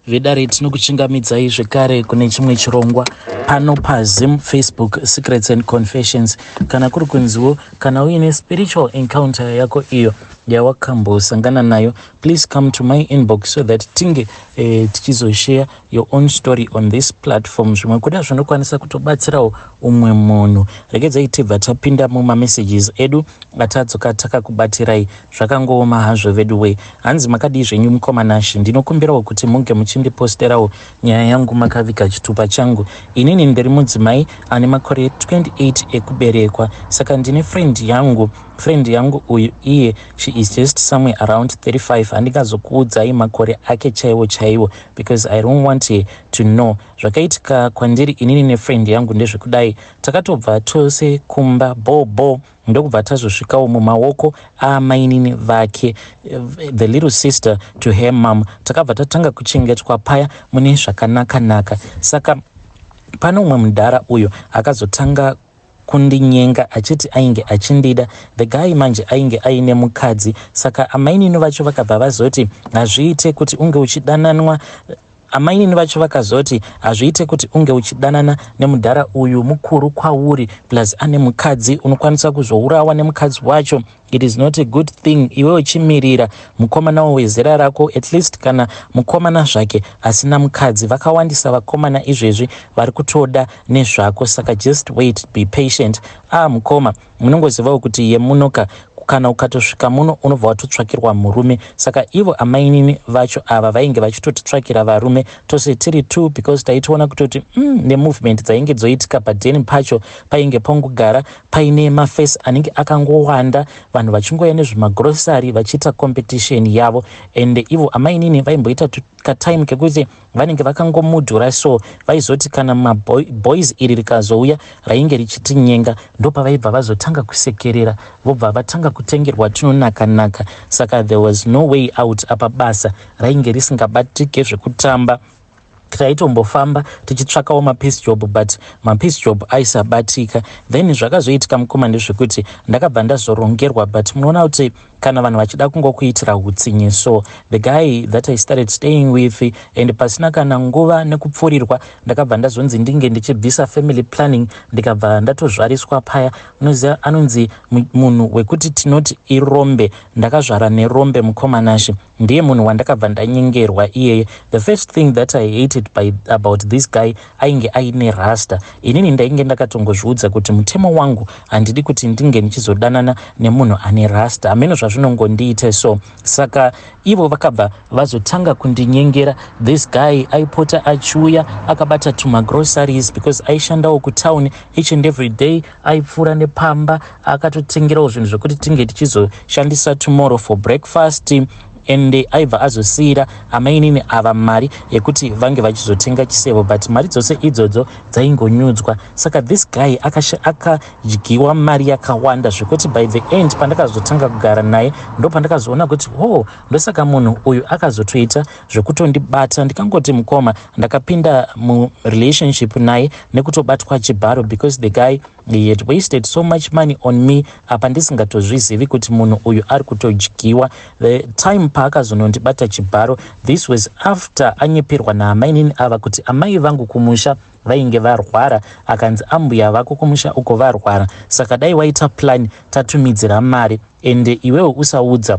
Vedare, tinokuchingamidzai zvekare kune chimwe chirongwa pano paZim Facebook Secrets and Confessions. Kana kuri kunziwo kana uine spiritual encounter yako iyo yawakambosangana nayo, please come to my inbox so that tinge tichizoshare your own story on this platform. Zvimwe kuda zvinokwanisa kutobatsirawo umwe munhu. Regedzai tibva tapinda mumamessages edu atadzoka takakubatirai. Zvakangooma hazvo vedu wei. Hanzi, "Makadii zvenyu mukoma Nashi? Ndinokumbirawo kuti munge muchindiposterawo nyaya yangu makaviga chitupa changu. Inini ndiri mudzimai ane makore 28 ekuberekwa. Saka ndine friend yangu. Friend yangu uyu iye, she is just somewhere around 35. Handingazokuudzai makore ake chaiwo chaiwo because I don't want her to know. Zvakaitika kwandiri inini nefriend yangu ndezvekudai. Takatobva tose kumba bo bo, ndokubva tazosvikawo mumaoko aamainini vake, the little sister to her mom. Takabva tatanga kuchengetwa paya mune zvakanaka-naka. Saka pane umwe mudhara uyo akazotanga kundinyenga achiti ainge achindida. The guy manje ainge aine mukadzi. Saka amainini vacho vakabva vazoti hazviite kuti unge uchidananwa. Amainini vacho vakazoti hazviite kuti unge uchidanana nemudhara uyu, mukuru kwauri, plus ane mukadzi. Unokwanisa kuzourawa nemukadzi wacho. It is not a good thing. Iwe uchimirira mukomanawo wezera rako, at least kana mukomana zvake asina mukadzi. Vakawandisa vakomana izvezvi vari kutoda nezvako, saka just wait, be patient." Ah, mukoma, munongozivawo kuti yemunoka kana ukatosvika muno unobva watotsvakirwa murume. Saka ivo amainini vacho ava vainge vachitotitsvakira varume tose tiri two, because taitoona kutoti nemovement dzainge dzoitika padheni pacho, painge pongogara paine mafesi anenge akangowanda, vanhu vachingoya nezvemagrosari vachiita competition yavo. And ivo amainini vaimboita katime kekuti vanenge vakangomudhura, so vaizoti kana maboys iri rikazouya rainge richitinyenga, ndopavaibva vazotanga kusekerera, vobva vatanga kutengerwa tunonaka-naka. Saka there was no way out. Apa basa rainge risingabatike zvekutamba. Taitombofamba tichitsvakawo mapiece job, but mapiece job aisabatika. Then zvakazoitika mukoma ndezvekuti ndakabva ndazorongerwa, but munoona kuti kana vanhu vachida kungokuitira utsinye. So the guy that I started staying with, and pasina kana nguva nekupfurirwa, ndakabva ndazonzi ndinge ndichibvisa family planning, ndikabva ndatozvariswa paya. Unoziva anonzi munhu wekuti tinoti irombe. Ndakazvara nerombe, mukoma Nashe. Ndiye munhu wandakabva ndanyengerwa iyeye. The first thing that I hated about this guy, ainge aine rasta. Inini ndainge ndakatongozviudza kuti mutemo wangu handidi kuti ndinge ndichizodanana nemunhu ane rasta, hameno zvazvinongondiite. So saka ivo vakabva vazotanga kundinyengera. This guy aipota achiuya akabata tumagroceries because aishandawo kutown. Each and every day aipfuura nepamba akatotengerawo zvinhu zvekuti tinge tichizoshandisa tomorrow for breakfast, and aibva azosiyira amainini ava mari yekuti vange vachizotenga chisevo, but mari dzose idzodzo dzaingonyudzwa. Saka this guy akadyiwa mari yakawanda zvekuti by the end pandakazotanga kugara naye, ndo pandakazoona kuti oh, ndosaka munhu uyu akazotoita zvekutondibata. Ndikangoti mukoma, ndakapinda murelationship naye nekutobatwa chibharo, because the guy, he had wasted so much money on me apa ndisingatozvizivi kuti munhu uyu ari kutodyiwa. The time paakazonondibata chibharo, this was after anyepirwa naamainini ava kuti amai vangu kumusha vainge varwara. Akanzi ambuya vako kumusha uko varwara, saka dai waita plan tatumidzira mari, ende iwewo usaudza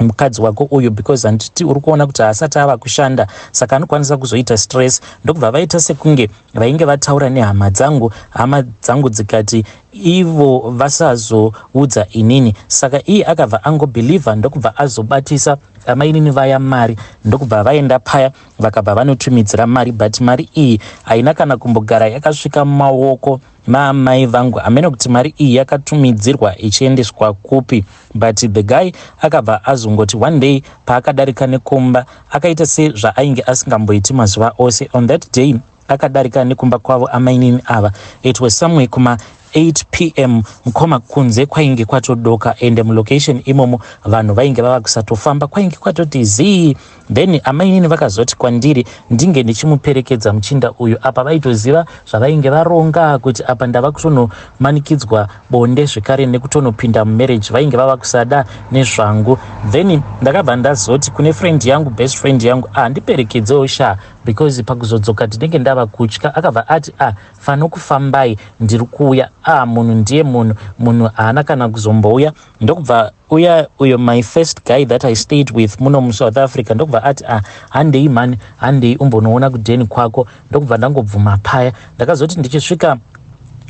mukadzi wako uyu, because handiti uri kuona kuti haasati ava kushanda, saka anokwanisa kuzoita stress. Ndokubva vaita sekunge vainge vataura nehama dzangu, hama dzangu dzikati ivo vasazoudza inini. Saka iye akabva angobhilivha, ndokubva azobatisa amainini vaya mari, ndokubva vaenda paya, vakabva vanotumidzira mari, but mari iyi haina kana kumbogara yakasvika mumaoko maamai vangu. Hamene kuti mari iyi yakatumidzirwa ichiendeswa kupi, but the guy akabva azongoti one day paakadarika nekumba, akaita sezvaainge asingamboiti mazuva ose. On that day akadarika nekumba kwavo amainini ava, it was somewhere kuma 8 p.m. mukoma, kunze kwainge kwatodoka, ende mulocation imomo vanhu vainge vava kusatofamba, kwainge kwatoti zii. Then amainini vakazoti kwandiri ndinge ndichimuperekedza muchinda uyu. Apa vaitoziva zvavainge varonga kuti apa ndava kutonomanikidzwa bonde zvekare nekutonopinda mumarriage, vainge vava kusada nezvangu. Then ndakabva ndazoti kune friend yangu, best friend yangu, ah, ndiperekedzewo sha, because pakuzodzoka ndinenge ndava kutya. Akabva ati, "Ah, fanokufambai, ndiri kuuya." Ah, munhu ndiye munhu, munhu haana kana kuzombouya. Ndokubva uya uyo, my first guy that I stayed with muno muSouth Africa, ndokubva ati, "Ah, handei mani, handei umbonoona kudheni kwako." Ndokubva ndangobvuma paya. Ndakazoti ndichisvika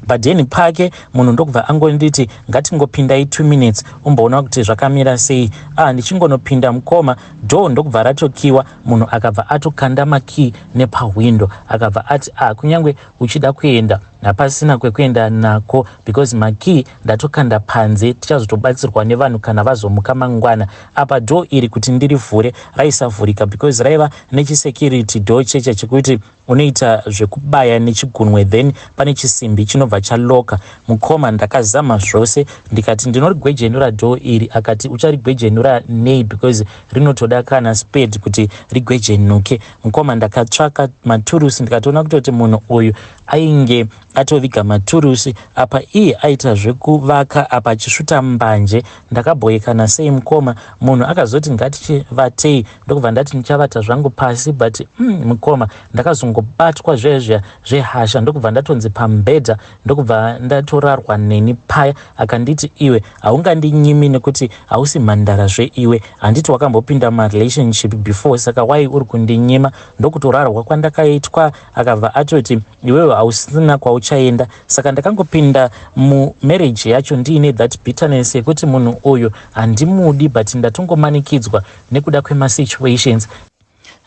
padheni pake, munhu ndokubva angonditi, "Ngatingopindai 2 minutes umboona kuti zvakamira sei." Ah, ndichingonopinda mukoma, door ndokubva ratokiwa. Munhu akabva atokanda makey nepahwindo, akabva ati, "Ah, kunyange uchida kuenda, hapasina kwekuenda nako because makey ndatokanda panze. Tichazotobatsirwa nevanhu kana vazomuka mangwana." Apa door iri kuti ndirivhure raisavhurika because raiva nechisecurity door cheche chekuti unoita zvekubaya nechigunwe, then pane chisimbi chinobva chaloka. Mukoma, ndakazama zvose, ndikati ndinorigwejenura door iri. Akati, "Ucharigwejenura nei? Because rinotoda kana spade kuti rigwejenuke." Mukoma, ndakatsvaka maturusi, ndikatoona kutoti munhu uyu ainge atoviga maturusi. Apa iye aita zvekuvaka, apa achisvuta mbanje. Ndakabhoyekana sei mukoma. Munhu akazoti, "Ngatichivatei." Ndokubva ndati ndichavata zvangu pasi, but mukoma, ndakazongobatwa zvezvia zvehasha, ndokubva ndatonzi pamubhedha, ndokubva ndatorarwa neni paya. Akanditi, "Iwe haungandinyimi nekuti hausi mhandara zveiwe. Handiti wakambopinda marelationship before? Saka wai uri kundinyima?" Ndokutorarwa kwandakaitwa. Akabva atoti, "Iwewe hausina kwauchaenda." Saka ndakangopinda mumarriage yacho ndiine that bitterness yekuti munhu uyu handimudi, but ndatongomanikidzwa nekuda kwemasituations.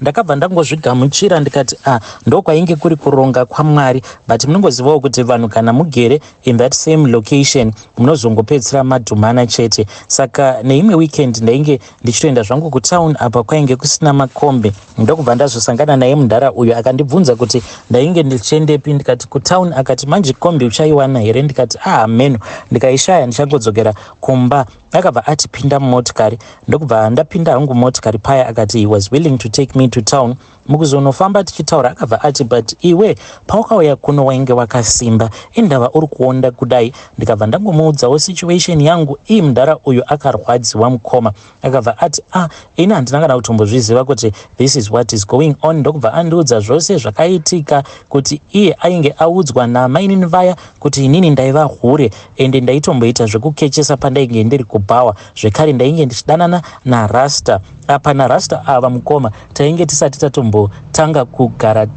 Ndakabva ndangozvigamuchira, ndikati, "Ah, ndokwainge kuri kuronga kwaMwari." But munongozivawo kuti vanhu kana mugere in that same location, munozongopedzisira madhumana chete. Saka neimwe weekend ndainge ndichitoenda zvangu kutown, apa kwainge kusina makombi. Ndokubva ndazosangana naye mudhara uyu. Akandibvunza kuti ndainge ndichiendepi. Ndikati, "Kutown." Akati, "Manje kombi uchaiwana here?" Ndikati, "Ah, meno, ndikaishaya ndichangodzokera kumba." Akabva ati, "Pinda mumotikari." Ndokubva ndapinda hangu motikari paya. Akati he was willing to take me to town. Mukuzonofamba tichitaura, akabva ati, "But iwe pawakauya kuno wainge wakasimba, indava uri kuonda kudai?" Ndikabva ndangomuudzawo situation yangu iyi. Mudhara uyu akarwadziwa mukoma. Akabva ati, "Ah, ini handina kana kutombozviziva kuti this is what is going on." Ndokubva andiudza zvose zvakaitika, kuti iye ainge audzwa namainini vaya kuti inini ndaiva hure, ende ndaitomboita zvekukechesa pandainge ndiri kubhawa. Zvekare ndainge ndichidanana narasta. Apa narasta ava mukoma, tainge tisati tatombotanga kugara.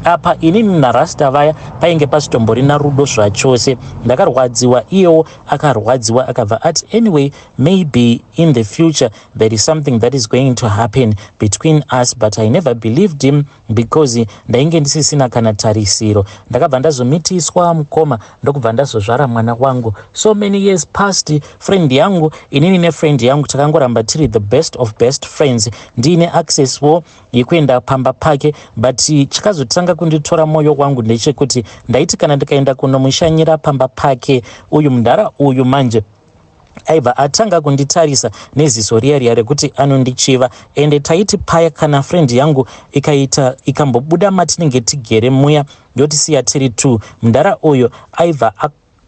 Apa inini narasta vaya painge pasitomborina rudo zvachose. Ndakarwadziwa, iyewo akarwadziwa. Akabva ati, "Anyway, maybe in the future there is something that is going to happen between us." But I never believed him because ndainge ndisisina kana tarisiro. Ndakabva ndazomitiswa mukoma, ndokubva ndazozvara mwana wangu. So many years past. Friend yangu, inini nefriend yangu takangoramba tiri the best of best friends. Ndiine access wo yekuenda pamba pake, but chakazotanga kunditora mwoyo wangu ndechekuti ndaiti kana ndikaenda kunomushanyira pamba pake, uyu mudhara uyu manje aibva atanga kunditarisa neziso riya riya rekuti anondichiva. Ende taiti paya kana friend yangu ikaita ikambobuda matinenge tigere muya, yotisiya tiri two, mudhara uyu aibva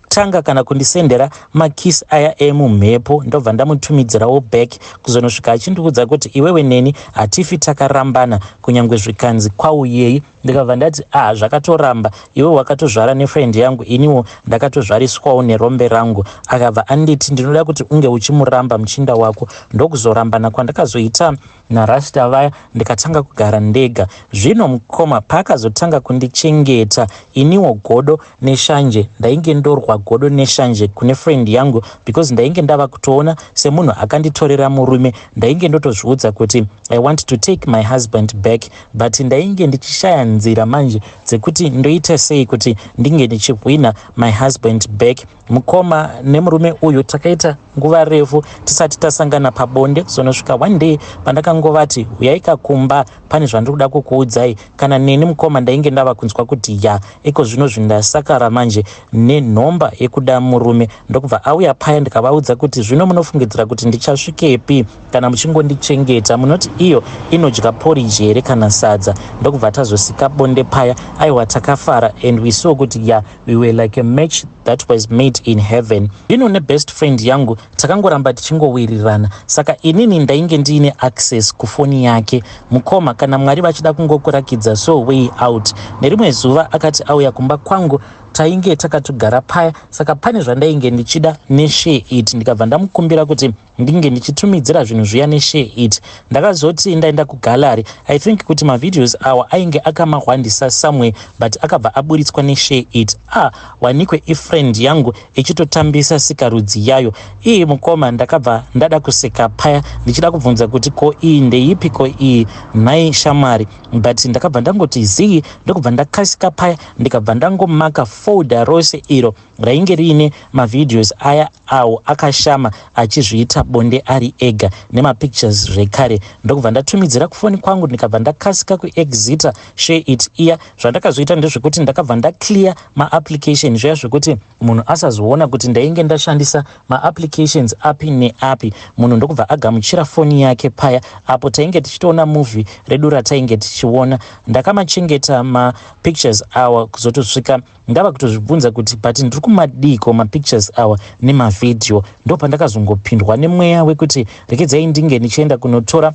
tanga kana kundisendera makisi aya emumhepo. Ndobva ndamutumidzirawo back, kuzonosvika achindiudza kuti, "Iwewe neni hatifi takarambana, kunyange zvikanzi kwauyei." Ndikabva ndati, "Ah, zvakatoramba. Iwe wakatozvara nefriend yangu, iniwo ndakatozvariswawo nerombe rangu." Akabva anditi, "Ndinoda kuti unge uchimuramba muchinda wako." Ndokuzorambana kwandakazoita narasta vaya, ndikatanga kugara ndega. Zvino mukoma, paakazotanga kundichengeta, iniwo godo neshanje, ndainge ndorwa godo neshanje kune friend yangu because ndainge ndava kutoona semunhu akanditorera murume. Ndainge ndotozviudza kuti I want to take my husband back, but ndainge ndichishaya nzira manje dzekuti ndoita sei kuti ndinge ndichihwina my husband back. Mukoma, nemurume uyu takaita nguva refu tisati tasangana pabonde, kuzonosvika one day pandakangovati, "Uyai kakumba, pane zvandiri kuda kukuudzai." Kana neni mukoma, ndainge ndava kunzwa kuti ya, iko zvino zvindasakara manje nenhomba. yekuda murume. Ndokubva auya paya, ndikavaudza kuti zvino munofungidzira kuti ndichasvikepi kana muchingondichengeta? Munoti iyo inodya porridge here kana sadza? Ndokubva tazosika bonde paya. Aiwa, takafara and we saw kuti ya, we were like a match that was made in heaven. Zvino nebest friend yangu takangoramba tichingowirirana, saka inini ndainge ndiine access kufoni yake. Mukoma, kana Mwari vachida kungokurakidza so way out. Nerimwe zuva akati auya kumba kwangu, tainge takatogara paya, saka pane zvandainge ndichida neShare It. Ndikabva ndamukumbira kuti ndinge ndichitumidzira zvinhu zviya neShare It. Ndakazoti ndaenda kugallery, I think kuti mavideos awa ainge akamahwandisa somewhere, but akabva aburitswa neShare It. Ah, wanikwe ifriend yangu ichitotambisa sikarudzi yayo iyi. Mukoma, ndakabva ndada kuseka paya, ndichida kubvunza kuti ko iyi ndeipi, ko iyi nhai shamwari? But ndakabva ndangoti zii, ndokubva ndakasika paya, ndikabva ndangomaka folder rose iro rainge riine mavideos aya awo akashama achizviita bonde ari ega, nemapictures zvekare. Ndokubva ndatumidzira kufoni kwangu, ndikabva ndakasika kuexita Share It iya. Zvandakazoita ndezvekuti ndakabva ndaclear maapplication zviya, zvekuti munhu asazoona kuti ndainge ndashandisa maapplications api neapi. Munhu ndokubva agamuchira foni yake paya, apo tainge tichitoona movie redu ratainge tichiona. Ndakamachengeta mapictures awa kuzotosvika ndava kutozvibvunza kuti, but ndiri kumadiko mapictures awa nemavhidhiyo? Ndo pandakazongopindwa nemweya wekuti rekedzai ndinge ndichienda kunotora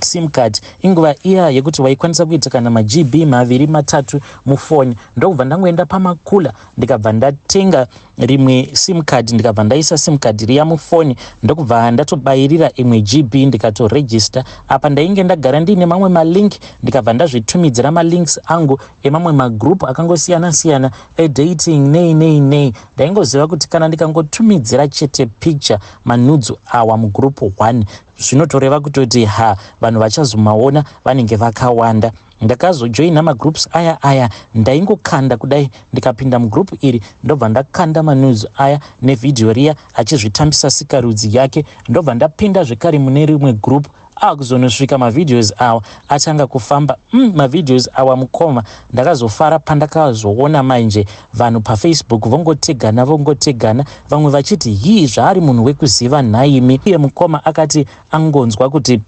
SIM card. Inguva iya yekuti waikwanisa kuita kana maGB 2, 3 mufoni. Ndokubva ndangoenda pamakula, ndikabva ndatenga rimwe SIM card, ndikabva ndaisa SIM card riya mufoni, ndokubva ndatobayirira imwe GB, ndikatoregister. Apa ndainge ndagara ndiine mamwe malink, ndikabva ndazvitumidzira malinks angu emamwe magroup akangosiyana siyana edating, nei nei nei. Ndaingoziva kuti kana ndikangotumidzira chete picture manudes awa mugroup 1, zvinotoreva kutoti ha, vanhu vachazomaona vanenge vakawanda. Ndakazojoina magroups aya aya, ndaingokanda kudai, ndikapinda mugroup iri, ndobva ndakanda manudes aya nevhidhiyo riya achizvitambisa sikarudzi yake. Ndobva ndapinda zvekare mune rimwe group. Akuzonosvika mavideos awa atanga kufamba. Mavideos awa, mukoma, ndakazofara pandakazoona manje vanhu paFacebook vongotegana, vongotegana, vamwe vachiti, "Hii, zvaari munhu wekuziva nhaimi?" Iye mukoma akati angonzwa kuti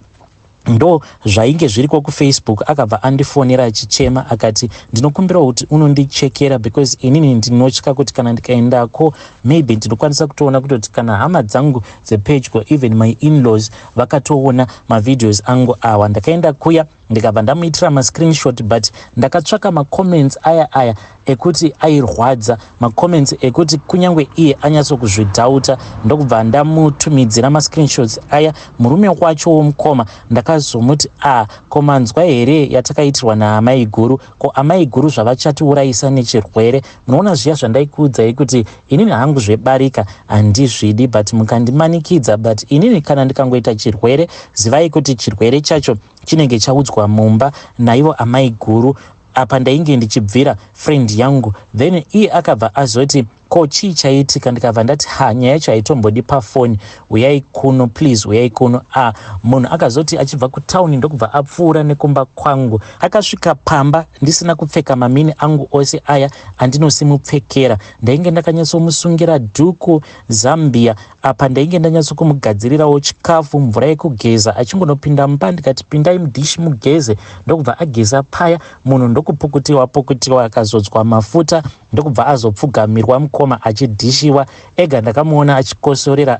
ndo zvainge zviriko kuFacebook, akabva andifonera achichema, akati, "Ndinokumbirawo kuti unondichekera because inini ndinotya kuti kana ndikaendako maybe ndinokwanisa kutoona kutoti kana hama dzangu dzepedyo, even my inlaws, vakatoona mavideos angu awa." Ndakaenda kuya, ndikabva ndamuitira mascreenshot, but ndakatsvaka macomments aya aya ekuti airwadza, macomments ekuti kunyange iye anyatsokuzvidhauta. Ndokubva ndamutumidzira mascreenshots aya. Murume wacho womukoma, ndakazomuti, "A, ko manzwa here yatakaitirwa naamai guru? Ko amai guru zvavachatiurayisa nechirwere? Munoona zviya zvandaikuudzai kuti inini hangu zvebarika handizvidi, but mukandimanikidza, but inini kana ndikangoita chirwere, zivai kuti chirwere chacho chinenge chaudzwa mumba naivo amai guru." Apa ndainge ndichibvira friend yangu. Then iye akabva azoti, "Ko chii chaitika?" Ndikabva ndati, "Ha, nyaya yacho haitombodi pafoni. Uyai kuno, please, uyai kuno." A, munhu akazoti achibva kutauni, ndokubva apfuura nekumba kwangu. Akasvika pamba ndisina kupfeka mamini angu ose aya andinosimupfekera. Ndainge ndakanyatsomusungira dhuku, zambia. Apa ndainge ndanyatsokumugadzirirawo chikafu, mvura yekugeza. Achingonopinda mumba, ndikati, "Pindai mudhishi mugeze." Ndokubva ageza paya munhu, ndokupukutiwa pukutiwa, akazodzwa mafuta, ndokubva azopfugamirwa mukoma achidhishiwa ega. Ndakamuona achikosorera,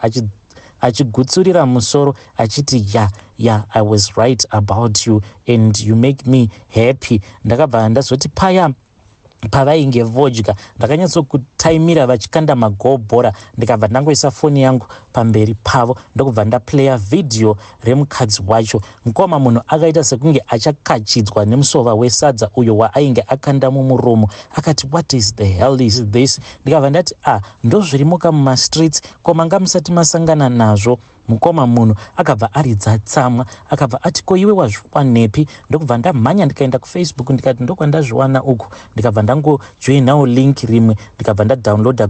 achigutsurira musoro achiti, Ya, I was right about you and you make me happy." Ndakabva ndazoti paya pavainge vodya, ndakanyatsokutaimira vachikanda magobhora, ndikabva ndangoisa foni yangu pamberi pavo, ndokubva ndaplaya vhidhiyo remukadzi wacho. Mukoma, munhu akaita sekunge achakachidzwa nemusova wesadza uyo waainge akanda mumuromo. Akati, "What is the hell is this?" Ndikabva ndati, "Ah, ndozvirimuka mumastreets. Ko manga musati masangana nazvo?" Mukoma, munhu akabva aridza tsamwa, akabva ati, "Ko iwe wazviwanepi?" Ndokubva ndamhanya, ndikaenda kuFacebook, ndikati ndokwandazviwana uku. Ndikabva ndangojoinawo link rimwe, ndikabva ndadownloada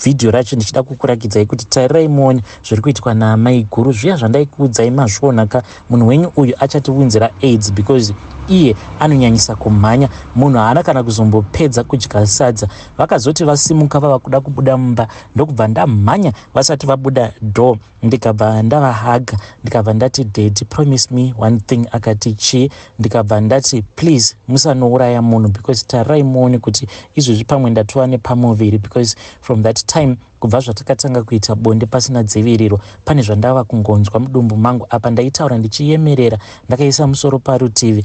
vhidhiyo racho, ndichida kukurakidzai kuti tarirai muone zviri kuitwa naamai guru. Zviya zvandaikuudzai, mazviona ka? Munhu wenyu uyu achatiunzira AIDS because Iye anonyanyisa kumhanya. Munhu haana kana kuzombopedza kudya sadza. Vakazoti vasimuka vava kuda kubuda mumba, ndokubva ndamhanya vasati vabuda door, ndikabva ndavahaga, ndikabva ndati, "Daddy, promise me one thing." Akati, "Chii?" Ndikabva ndati, "Please musanouraya munhu, because tarirai muone kuti izvozvi pamwe ndatova nepamuviri, because from that time, kubva zvatakatanga kuita bonde pasina dziviriro, pane zvandava kungonzwa mudumbu mangu." Apa ndaitaura ndichiyemerera, ndakaisa musoro parutivi,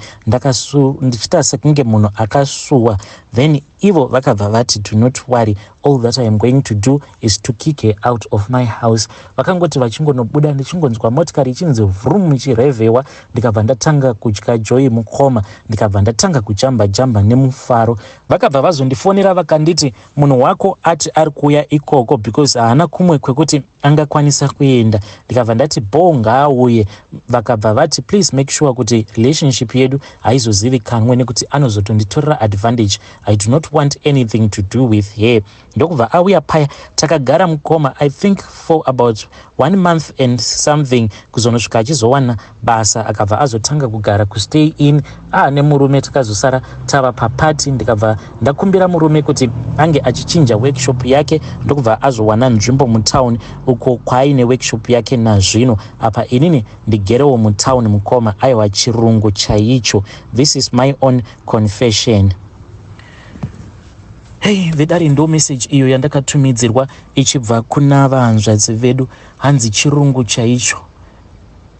ndichiita sekunge munhu akasuwa. Then ivo vakabva vati, "Do not worry. All that I am going to do is to kick her out of my house." Vakangoti vachingonobuda, ndichingonzwa motikari ichinzi vrum, ichirevhewa, ndikabva ndatanga kutya joy, mukoma, ndikabva ndatanga kujamba jamba nemufaro. Vakabva vazondifonera, vakanditi, "Munhu wako ati ari kuuya ikoko because haana kumwe kwekuti angakwanisa kuenda." Ndikabva ndati, "Bo, ngaauye." Vakabva vati, "Please make sure kuti relationship yedu haizozivikanwe, nekuti anozotonditorera advantage. I do not want anything to do with her." Ndokubva auya paya. Takagara, mukoma, I think for about one month and something, kuzonosvika achizowana basa. Akabva azotanga kugara kustay in aane murume. Takazosara tava papati, ndikabva ndakumbira murume kuti ange achichinja workshop yake, ndokubva azowana nzvimbo mutauni uko kwaaine workshop yake nazvino. Apa inini ndigerewo mutauni, mukoma. Aiwa, chirungu chaicho. This is my own confession. Hei vedare, ndo message iyo yandakatumidzirwa ichibva kuna vahanzvadzi vedu. Hanzi chirungu chaicho.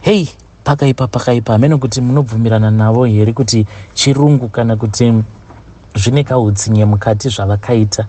Hei, pakaipa, pakaipa. Hamene kuti munobvumirana navo here kuti chirungu kana kuti zvine kautsinye mukati zvavakaita.